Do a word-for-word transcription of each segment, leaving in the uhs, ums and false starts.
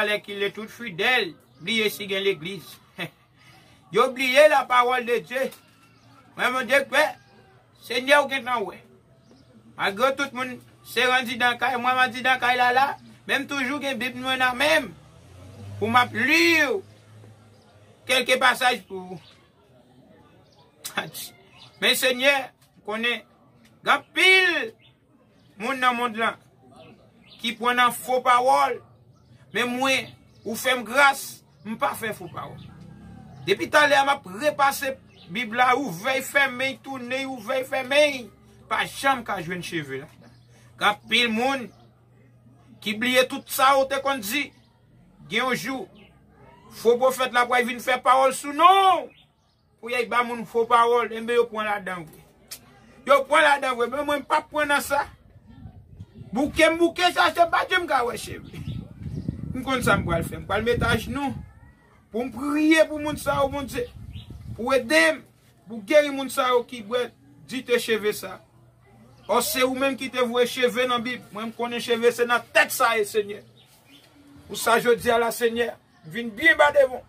alèkile tout fidèl, bliye si gen legliz. Yo bliye la parole de Dieu. Mwen, Bondye kwè, Senyè, ou gentan wè. Malgre tout moun se andidan kay, mwen m andidan kay la la, men m toujou gen Bib mwen nan men m pou m ap li kèlke pasaj pou ou. Men Senyè, m konnen gen anpil moun nan mond lan ki pran nan fo pawòl, men mwen, ou fè m gras, m pa fè fo pawòl. Depi talè a, m ap repase Bib la, ouvè y, fèmen y, tounen y, ouvè y, fèmen y. Pa janm ka jwenn cheve ladan. Gen anpil moun ki bliye tout sa ou te konn di. Gen yon jou, fo pwofèt la pral vin fè pawòl sou non w. Pou y al ba moun fo pawòl, enben yo pran ladan vre. Yo pran ladan vre, men mwen m p ap pran nan sa. Bouke m bouke, chache pa janm ka wè cheve. M konn sa m pral fè, m pral met ajnou pou m priye pou moun sa yo, Bondye, pou ede m, pou geri moun sa yo ki bwè dite cheve sa. Ò, se ou menm ki te voye cheve nan Bib. Mwen, m konnen cheve se nan tèt sa ye, Senyè. Pou sa, jodi a la, Senyè, m vin byen ba devan w.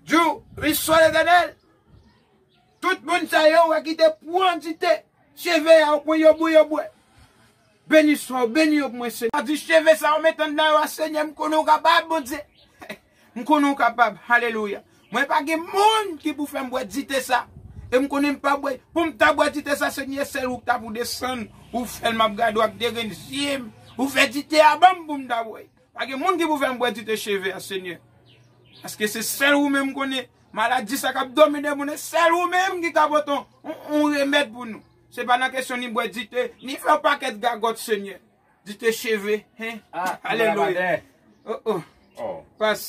Di w, listwa Letènèl, tout moun sa yo wè ki te pran dite cheve a, ou pran yo bwè, yo bwè. Beni swa w, beni yo pou mwen, Senyè. A di cheve sa yo mete anndan yo a, Senyè, m konnen w kapab, Bondye. M konnen w kapab. Alelouya. Mwen pa gen moun ki pou fè m bwè dite sa. E m konnen m pa bwè. Pou m ta bwè dite sa, Senyè, sèl ou k ta pou desann. Ou fè l, m ap gade w ak de grenn zye m. Ou fè dite a ban m pou m ta bwè. Pa gen moun ki pou fè m bwè dite cheve a, Senyè. Paske se sèl ou menm konnen maladi sa k ap domine moun, e sèl ou menm ki ka pote yon, yon, yon remèd pou nou. Se pa nan kesyon ni bwè dite, ni fè yon pakèt gagòt, Senyè. Dite cheve, hein? Ah, alelouya. Oh, oh. Oh. Pas.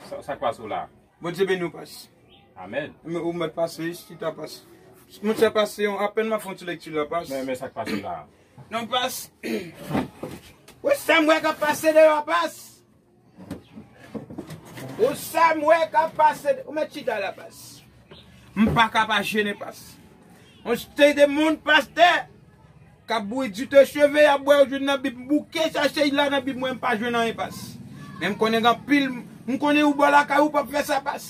Sa, sa k pase w la? Bondye beni w, pas. Amèn. Men ou mèt pase, chita, pas. Monchè, pase yon, apèn m ap fè yon ti lekti la, pas. Men, men sa k pase w la? Non, pas. Ou sa m wè k ap pase deyò, pas. Ou sa m wè k ap pase, ou mèt chita la, pas. M pa ka pa jennen, pas. On te de moun, pastè, k ap bwè dite cheve, y ap bwè, yo jwenn nan Bib, m bouke chache y la nan Bib, mwen m pa jwenn anyen, pas. Men m konnen gen anpil, m konnen ou bò lakay ou p ap fè sa, pas.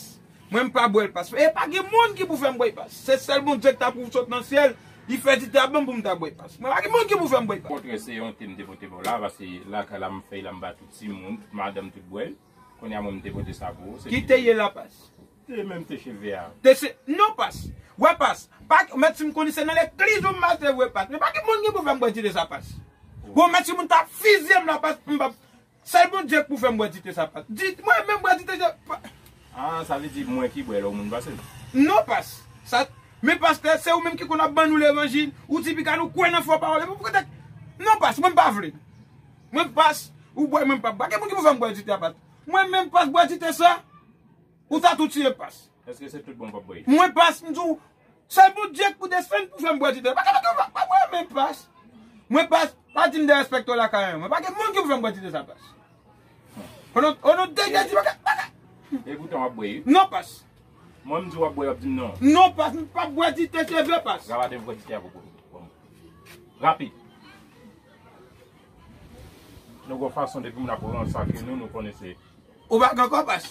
Mwen m pa bwè l, pas. E pa gen moun ki pou fè m bwè l, pas. Se sèl Bondye ki ta pou sot nan syèl, li fè dite a ban m pou m ta bwè l, pas. Mwen pa gen moun ki pou fè m bwè l, pas. Kontrè, se yon te m te pote ba w la, paske lakay la m fè y la m ba tout timoun, tout madanm, tout bwè l. Kounye a mwen m te pote sa pou ou. Ki te ye la, pas? Te menm te cheve a. Te se, non, pas. Wè, pas. Pa, mèt si m konnen se nan legliz ou m mache vre, pas. Men pa gen moun ki pou fè m bwè dite sa, pas. Bon, mèt si moun ta fizye m la, pas, m p ap, sèl Bondye k pou fè m bwè dite sa, pas. Di, mwen menm bwè dite sa, pa. Ah, sa vle di mwen ki bwè lè yon moun pase? Non, pas. Sa, men pastè, se ou menm ki konn ap ban nou levanjil. Ou tipikal, ou kwè nan fo pawòl. Epi pou kote, non, pas, mwen m pa vle. Mwen pas, ou bwè, mwen m p ap bwè. Gen moun ki pou fè m bwè dite a, pas. Mwen menm, pas, bwè dite sa. Ou ta tou tiye, pas. Èske se tout bon w p ap bwè? Mwen pas, m di w, sèl Bondye k pou desann pou fè m bwè dite. Pa gen, pa gen, pa, pa mwen menm pas. Mwen pas, pa di m derespekte w lakay mwen. Pa gen moun ki pou fè m bwè dite sa, pas. O non, o non de Jezi, pa gen, pa gen. E poutan w ap bwè, wi. Non, pas. Mwen m di w ap bwè, w ap di m non. Non, pas, m p ap bwè dite cheve, pas. Gade m bwè dite a pou, pou, pou. Rapid. Nou gon fason depi moun ap ransake nou, nou konnen se. Ou pa gen kò, pas.